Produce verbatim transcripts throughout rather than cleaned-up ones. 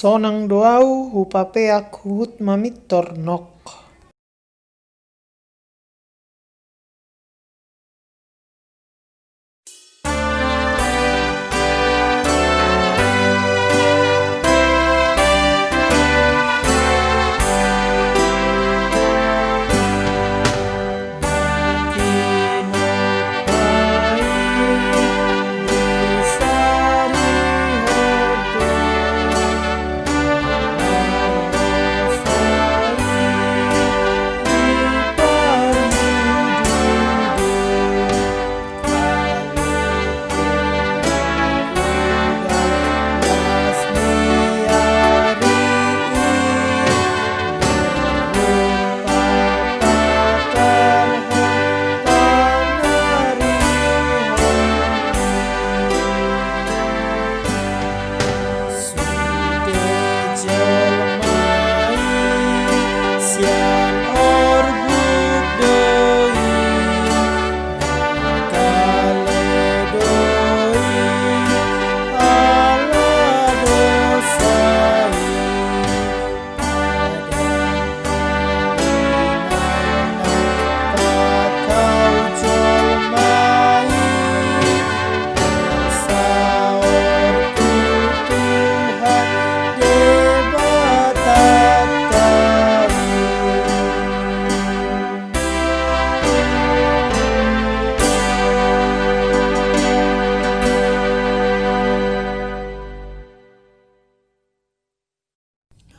Sonang do ahu hupapeak huhut mamintor nok.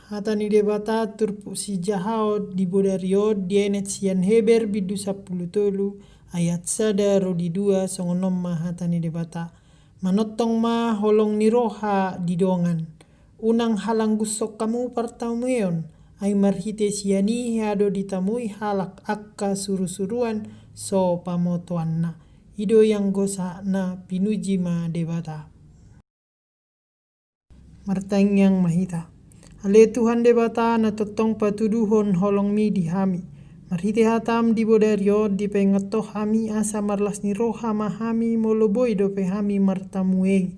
Hata ni Debata turpuk sijahaon di bodari on dienet sian Heber bindu sampulu tolu ayat sada ro di dua. Songon on ma hata ni Debata. Manongtong ma holong ni roha di dongan. Unang halanggushon hamu partamueon, ai marhite sian i hea do ditamui halak angka surusuruan so pamotoanna. I do ianggosa na pinuji ma Debata. Martangiang ma hita. Ale Tuhan Debata, na tongtong patuduhon holongmi di hami. Marhite hatam di bodari on dipaingot Ho hami asa marlas ni roha ma hami molo boi dope hami martamue i.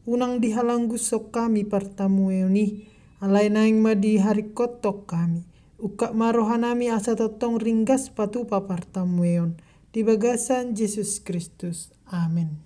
Unang dihalanggushon hami partamueon i, alai naeng ma diharingkothon hami. Ungkap ma rohanami asa tongtong ringgas patupa partamueon. Di bagasan Jesus Kristus. Amen.